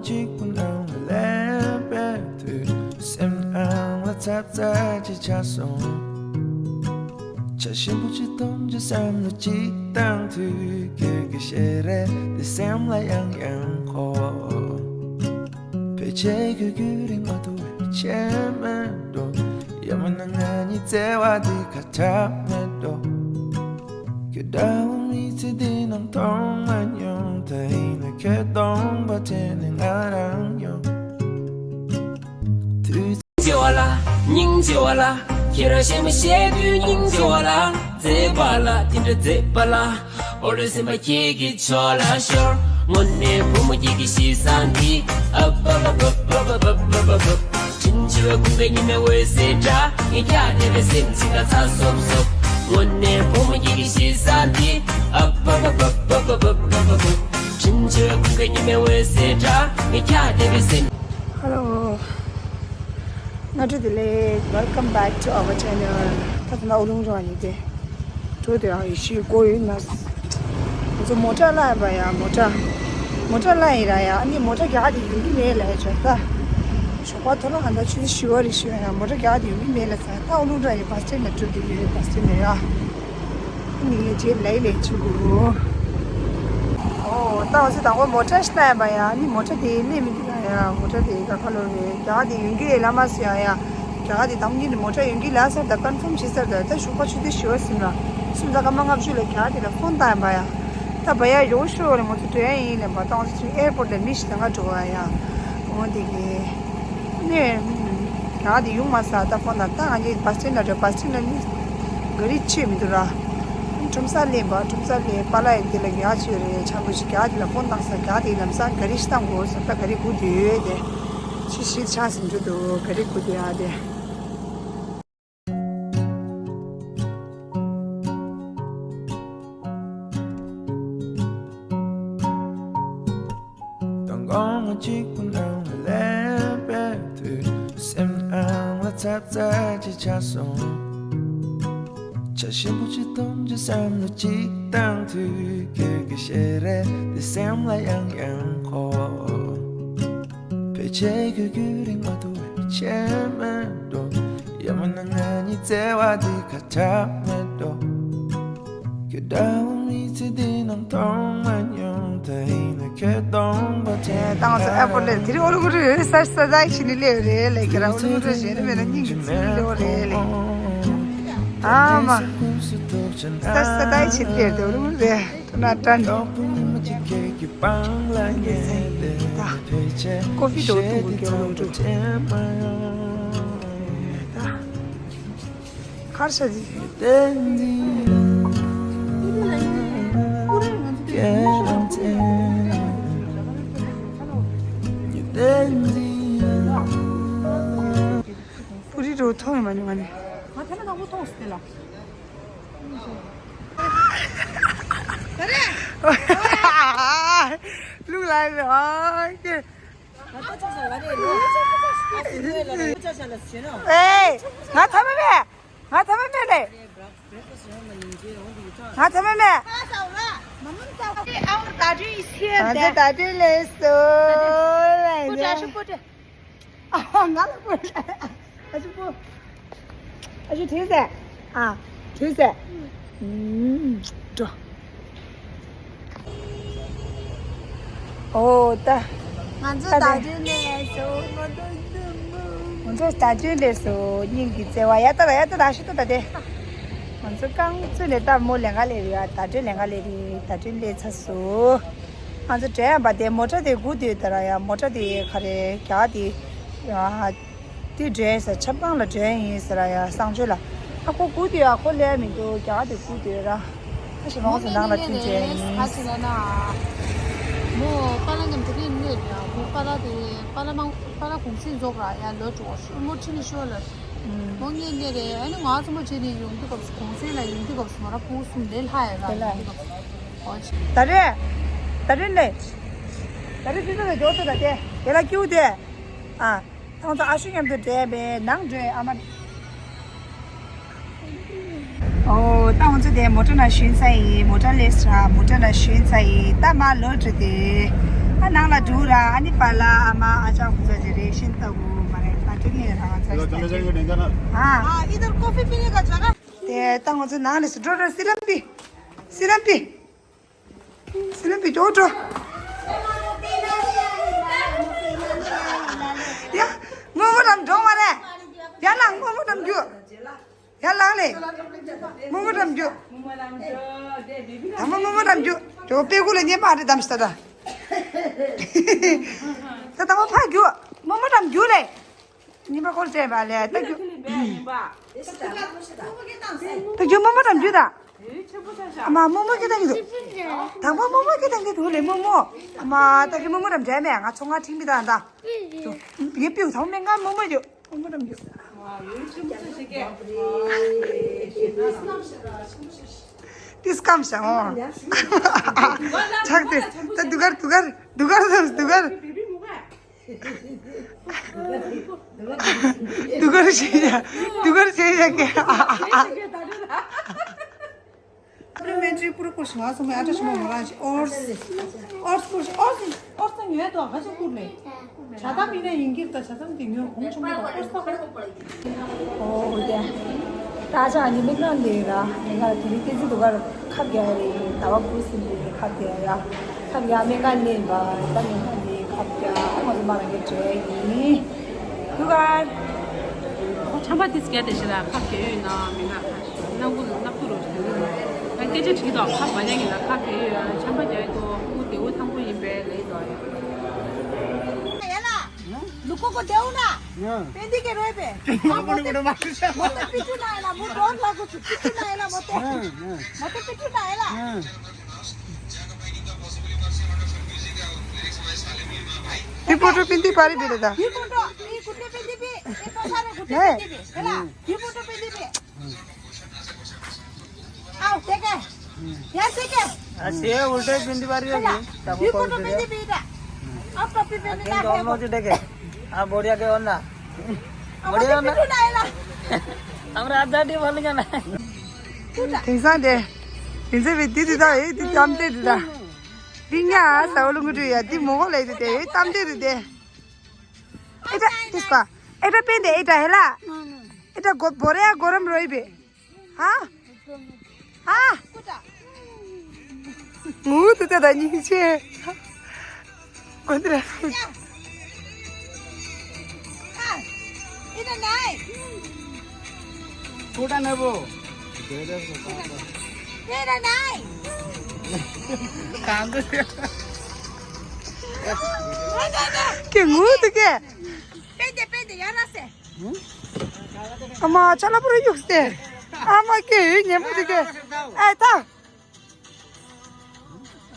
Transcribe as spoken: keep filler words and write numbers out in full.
གཅིག་པུ་ནང་ལ་སླེབས་པའི་དུས། སེམས་ནང་ལ་ཚབ་ཚ་ཅིག་ཆགས་སོང་། བྱ་ཞིམ་པོ་ཅིག་འཐུང་རྒྱུ་བསམ་བློ་ཅིག་བཏང་དུས། ཁྱོད་ཀྱི་ཞལ་རས་དེ་སེམས་ལ་ཡང་ཡང་འཁོར། ཕལ་ཆེར་ཁྱོད་རྒྱུན་རིང་མ་ཐུག་པའི་ཆད་མེད་འགྲོ། ཡང་མིན་ན་ང་གཉིས་བརྩེ་བ་འདི་ཁ་གྲག་མེད་འགྲོ། ཁྱོད་འདྲ་བོ་མི་ཚེ་འདི་ནང་མཐོང་མ་མྱོང་། ད་ཡིན་ན་ཁྱོད་གདོང་པ་དྲན་ནས་ང་རང་ཡོང་། དུས་སྙིང་རྗེ་བ་ལ། སྙིང་རྗེ་བ་ལ། ཁྱེད་རང་གཞན་མ་བཤད་དུས་སྙིང་རྗེ་བ་ལ། མཛེས་པ་ལ། དེ་འདྲ་མཛེས་པ་ལ། འོ་རེ་སེམས་པ་ཁྱེད་ཀྱི་ཕྱོགས་ལ་ཤོར། དངོས་གནས་བུ་མོ་ཁྱེད་ཀྱི་གཤིས་བཟང་འདི། ཨབ་ཨབ་ཨབ། དྲིན་ཆེ་བའི་ཀུན་དགའ་ཉི་མའི་འོད་ཟེར་འདྲ། ངས་ཀྱང་དེ་བས་སེམས་ཅི་འདྲ་ཚ་སོབ་སོབ། དངོས་གནས་བུ་མོ་ཁྱེད་ཀྱི་གཤིས་བཟང་འདི། ཨབ་ཨབ་ཨབ། དྲིན་ཆེ་བའི་ཀུན་དགའ་ཉི་མའི་འོད་ཟེར་འདྲ། ངས་ཀྱང་དེ་བས་སེམས། Hello. སྔ་དྲོ་བདེ་ལེགས། Welcome back to our channel. ད་ཐ་ན་ཨོ་ལུང་རང་ཡིན་ཏེ། དྲོ་དེ་ཨ་ཡི་ཤི་གོ་ཡོད་ན། ང་ཚོ་མོ་ཊ་གླ་ཡིན་པ་ཡ། མོ་ཊ། མོ་ཊ་གླ་ཡིན་ར་ཡ། ཨ་ནི་མོ་ཊ་རྒྱག་དེ་ཡོང་གི་མེད་ལ་ཡ་ཆོག་ད། ཞོགས་པ་ཐོ་རངས་ག་འདྲ་ཆུ་ཚོད་བཞི་པ་རེ་ཞིག་ཡ། མོ་ཊ་རྒྱག་དེ་ཡོང་གི་མེད་ལ་ས། ད་ཨོ་ལུང་ར་ཡི་བ་སི་ཊན་ལ་འགྲོ་དེ་ཡོད། བ་སི་ཊན་ལ་ཡ། ཨ་ནི་ངས་རྗེས་ལ་ཡི་ལས་ཆུ་གུ། ཨོ་ད་ང་ཚོ་དང་པོ་མོ་ཊ་ཞིག་གླ་ཡིན་པ་ཡ། ཨ་ནི་མོ་ཊ་དེ་སླེབས་མི་འདུག་ཡ། མོ་ཊ་དེ་ད་ཁ་ལོ་རེད། རྒྱག་དེ་ཡོང་གི་ཡོད་ལ་མ་སི་ཡ་ཡ། རྒྱ་གར་དེ་དང་པོ་ཉིད་ནས་མོ་ཊ་ཡོང་གི་ལ་ཟེར། ད་ཀོན་ཕོམ་བྱེད་ཟེར། ད་ད་ཞོགས་པ་ཆུ་ཚོད་བཞི་པ་ཟིན་ལ། སུམ་རྟགས་སྐར་མ་ལྔ་བཅུ་ལ་རྒྱ་གར་དེ་ལ་ཕོན་བཏང་ཡིན་པ་ཡ། ད་བ་ཡ་ཡོ་ཤོ་རེ་མོ་ཚོ་འགྲོ་ཡ་ཡིན་ལ་མ་གཏོང་ཚེ་ཨེར་པོར་ཊི་ལ་མི་ཞིག་ད་ང་འགྲོ་བ་ཡ། འོ་དེ་གི་ནས་རྒྱ་གར་དེ་ཡོང་མ་ས། ད་ཕོན་བཏང་། ད་ང་གཉིས་བ་སི་ཊན་ལ་འགྲོ། བ་སི་ཊན་ལ་ནི་ག་རི་ཆེ་མི་འདུག་ར། ཁྲོམ་ས་ལེན་པ། ཁྲོམ་ས་ལེན་པ་ལ་ཡིན་དེ་ལ་རྒྱ་ཆེ་རེད། ཆ་མོ་ཞིག་རྒྱ་དེ་ལ་ཕོན་བཏང་ས། རྒྱ་དེ་ལམ་སང་ག་རི་ཞིག་བཏང་དགོས་ཟེར། ད་ག་རི་སྒུག་དེ་ཡོད་དེ། ཕྱི་ཕྱི་ཆ་ཟིན་འགྲོ་འདུག་ག་རི་སྒུག་དེ་ཡ་དེ། མདང་དགོང་ང་གཅིག་པུ་ནང་ལ་སླེབས་པའི་དུས། སེམས་ནང་ལ་ཚབ་ཚ་ཅིག་ཆགས་སོང་། བྱ་ཞིམ་པོ་ཅིག་འཐུང་རྒྱུ་བསམ་བློ་ཅིག་བཏང་དུས། ཁྱོད་ཀྱི་ཞལ་རས་དེ་སེམས་ལ་ཡང་ཡང་འཁོར། ཕལ་ཆེར་ཁྱོད་རྒྱུན་རིང་མ་ཐུག་པའི་ཆད་མེད་འགྲོ། ཡང་མིན་ན་ང་གཉིས་བརྩེ་བ་འདི་ཁ་གྲག་མེད་འགྲོ། ཁྱོད་འདྲ་བོ་མི་ཚེ་འདི་ནང་མཐོང་མ་མྱོང་། ད་ཡིན་ན་ཁྱོད་གདོང་པ་དྲན་ནས། ད་ང་ཚོ་ཨེར་པོར་ཊི་ལ་དེ་རིང་ཨོ་ལུ་གུ་རུ་ས་ས་ད་ཕྱིན་ནས་སླེབས་རེད་ལ། ཁྱེད་རང་ཨོ་ལུ་གུ་རུ་ཞེས་ནི་མེད་ན་སྙིང་གི་ཚིག་སླེབས་རེད་ལ། ཨ་མ། ས་ས་ད་ཕྱིན་སླེབས་རེད་ཨོ་ལུ་གུ་རུ་རེད། ཐུགས་ན་དྲན། ཀོ་ཧྥི་འགྲོ་འཐུང་དགོས་ཀྱི་ཨོ་ལུ་གུ་རུ། གར་ས་ཟིག་པུ་རི་རུ་མཐོང་ཡོད་མ་མྱོང་ང་ནི། ང་ཐ་ན་དང་པོ་མཐོང་སྟེ་ལ། ལུག་ལ་ཨ་ཀེ། ཨེ། ང་ཐ་མ་མེད། ང་ཐ་མ་མེད་ལེ། ང་ཐ་མ་མེད། ང་ཚོ་ད་དུས་ལས་སོ་ལ་ཡིན། ང་ལ་པོ་ཨ་ཅུ་པོ། ཨ་ཅུ་དྲིས་ཟེ། ཨ། དྲིས་ཟེ། ཨུམ། འགྲོ། ཨོ་ད། ང་ཚོ་ད་དུས་ནས་སོ། ང་ཚོ་ད་དུས་ནས་སོ་སྙིང་གི་བརྩེ་བ་ཡ་ད་ད་ཡ་ད་ད་ཤི་ད་ད་དེ། ང་ཚོ་རྐང་བཙུགས་ནས་ད་མོ་ལེན་ག་ལེ་རེད་ཡ། ད་དུས་ལེན་ག་ལེ་རེད། ད་དུས་ལེན་ཚར་སོ། ང་ཚོ་དྲན་པ་དེ་མོ་ཊ་དེ་སྒུག་དུས་ད་ར་ཡ། མོ་ཊ་དེ་ག་རེ་རྒྱ་དེ་ཡ། དེ་འདྲེན་ཟེར། ཆབ་ཁང་ལ་འདྲེན་ཡིན་ཟེར་ཡ་གསང་སྤྱོད་ལ། ཨ་ཁོ་སྒུག་དུས་ཨ་ཁོ་ལས་མི་འདུག་རྒྱ་གར་དེ་སྒུག་དུས་ར། ཨ་ཞེ་མ་ཁོ་ཚོ་ནང་ལ་ཐིམ་བྱས་ཡིན། ཨ་ཞེ་ལ་ན། མོ་པཱ་ལགས་མཉམ་དུ་རིང་གནས་རེད། མོ་པཱ་ལགས་དེ་པཱ་ལགས་མང་པཱ་ལགས་གུང་སེང་རྫོགས་ར་ཡ་ལོ་དྲུག་ཤོ་མོ་ཁྲི་ནི་ཤོ་ལ། མོ་ངས་གནས་རེད། ཨ་ནི་ང་ཚོ་མོ་བྱས་ནས་ཡོང་དུས་སྐབས་སུ་གུང་སེང་ལ་ཡོང་དུས་སྐབས་སུ་མོ་ར་ཕུང་གསུམ་ལས་ལྷག་ཡོད་ར། ཡོང་དུས་སྐབས་སུ། ད་རེད། ད་རེད་ལེ། ད་རེད་ཅི་ཚོད་ལ་འབྱོར་ཚོད་ལ་དེ་དེ་ལ་སྐྱིད་པོ་དེ། ཨ། ད་ང་ཚོ་ཨ་ཤུ་མཉམ་དུ་འགྲོ་བས་ནང་འགྲོ་ཨ་མ། ཨོ་ད་ང་ཚོ་དེ་མོ་ཊ་ནང་ཞོན་ཚར་ཡིན། མོ་ཊ་སླེབས་ས་མོ་ཊ་ནང་ཞོན་ཚར་ཡིན། ད་མར་ལོག་འགྲོ་དེ། ཨ་ ནང་ལ་འགྲོ་ར། ཨ་ནི་པཱ་ལགས་ཨ་མ་ཨ་ཅག་ཁོང་ཚོ་ཅིག་རེད། ཤིན་ཏུ་འོ་མ་རེད། ད་འགྲོ་ནས་རང་ཚ་ཞིག་ད་ཅིག་ཨ་इधर कॉफी पीने का जगह। དེ་ད་ང་ཚོ་ནང་ལ་སུ་འགྲོ་ར། སི་ལམ་པི། སི་ལམ་པི། སི་ལམ་པི་འགྲོ་འགྲོ། ཡ། རྨོ་མོ་རང་འགྲོ་མ་རེད། ཡ་ལ་རྨོ་མོ་རང་རྒྱུག་ཡ་ལགས་ལེ། རྨོ་མོ་འགྲམ་རྒྱུག་ད་མ་རྨོ་མོ་འགྲམ་རྒྱུག་ཇོ་པེ་ཀུ་ལ་ཉེ་པ་རེད་དམ་ཤི་ད་ད། ད་ད་མ་ཕ་རྒྱུག་རྨོ་མོ་འགྲམ་རྒྱུག་ལེ། ཉེ་པ་ཀོལ་ཅེ་བ་ལེ་ད་རྒྱུག་ད་རྒྱུག་རྨོ་མོ་འགྲམ་རྒྱུག་ད། ཨ་མ་རྨོ་མོ་སྐད་བཏང་གི་འདུག་ད་མ་རྨོ་མོ་སྐད་བཏང་གི་འདུག་ལེ་རྨོ་མོ། ཨ་མ་ད་གི་རྨོ་མོ་འགྲམ་འདྲ་མེད་ང་ཚོ་ང་ཁྲིད་མི་ད་ད། ཡེ་པིའུ་ཚང་མས་ང་རྨོ་མོ་རྒྱུག་ཏིས་ཀམ་ཤ་འོ། ཆག་ཏེ་ད་དུ་གར་དུ་གར་དུ་གར་དུ་གར་དུ་གར་དུ་གར་ཤེས་ཡ་དུ་གར་ཤེས་ཡ་གི། ཨ་པི་ལི་མེན་ཊི་རི་པུ་ར་ཀོར་སི་ང་སོང་མེ་ཨ་ཏྲ་ཤི་མོ་མོ་རང་ཤི་ཨོར་སི་ཨོར་སི་ཀོར་སི་ཨོར་སི་ཨོར་སི་ཉོས་དོ་ཧ་ཤ་ཀུར་ནས་ཇ་ད་མི་ན་ཡིན་གྱིར་ད་ཇ་ད་མི་དེ་ཉོས་གོང་ཆུང་མོ་ཨོར་སི་ཨོ་ཡ། ད་ཆ་ཨ་ནི་མི་ན་ལེ་ར་མི་ན་དེ་རིང་ཏེ་ཙི་དུ་གར་ཁབ་རྒྱག་རེད། ད་བ་ཀུར་སི་འདི་ཁབ་རྒྱག་ཡ་ཁབ་རྒྱག་མི་ན་ལེ་བ་ད་མི་ན་ལེ་ཁབ་རྒྱག་ཨ་ང་ཚོ་མ་རང་གི་འདྲེ་ཡིན། དུ་གར། ཁོ་ཆམ་པ་ཏིས་རྒྱ་དེ་ཤི་ལ་ཁབ་རྒྱག་ཡོད་ན་མི་ན་ཁ་ཤི་ན་གུ་ན་གུ་རོ་ཤི་ན་སྐད་ཆ་དྲིས་དོ་ཁབ་མ་ཉན་གི་ན་ཁབ་རྒྱག་ཡོད་ན་ཆམ་པ་རྒྱག་ཡོད་དོ་ཁུ་དེ་འུ་ཐང་པོ་ཡིན་པས་ལེ་དོ་ཡ། ཡ་ལ། ལུ་ཀོ་ཀོ་དེའུ་ན། པེན་ཏི་ཀེ་རོས་པེ། མོ་ཏེ་མོ་ཏེ་པི་ཏུ་ན་ཡ་ལ་མོ་ཏོ་ལ་གུ་ཚུ་པི་ཏུ་ན་ཡ་ལ་མོ་ཏེ། མོ་ཏེ་པི་ཏུ་ན་ཡ་ལ། ཡི་ཕོ་ཊོ་པིན་དི་པ་རི་བི་རེད་ད། ཡི་ཕོ་ཊོ་ཡི་གུ་ཏེ་པིན་དི་པི་ཡི་ཕོ་ཊོ་པིན་དི་པི་ཧེ་ལ་ཡི་ཕོ་ཊོ་པིན་དི་པི། आओ देखे। यहाँ देखे। आ से उल्टे पिंदी बारी है। हाँ। ये फोटो पिंदी पीटा। अब टोपी पहनना है। दोनों जो देखे। आ बोरिया के होना। अब बोरिया होना। पिंदी ना है ना। हमरा आधा डी बोल जाना। དེང་སང་དེ། དེང་སང་བའི་དེ་དེ་དང་ཨེ་དེ་ཙམ་དེ་དེ་དང་། འདི་ཉ་ས་འོ་ལུ་ངུ་འགྲོ་ཡ་འདི་མོ་གོ་ལ་ཡི་དེ་ཨེ་ཙམ་དེ་དེ་དེ། ཨེ་ད་དེ་སྐ་ཨེ་ད་པེན་དེ་ཨེ་ད་ཧེ་ལ། ཨེ་ད་གོ་བོ་རེ་ཡ་གོ་རམ་རོ་ཡི་བེ། ཧ། ཧ། ངུ་དུ་ད་ད་ཉིན་ཆེ། ཀོན་ཏྲ། ཁོ་ད་ནེ་བོ། ཁོ་ད་ནེ། གང་གི། ཁེ་ངུ་དུ་ཁེ། པེ་ཏེ་པེ་ཏེ་ཡ་ར་སེ། ཨ་མ་ཅ་ལག་པོ་རེ་གཡུགས་ཏེ། ཨ་མ་ཀེ་ཡོད་ཉན་པོ་དེ་ཀེ། ཨེ་ད།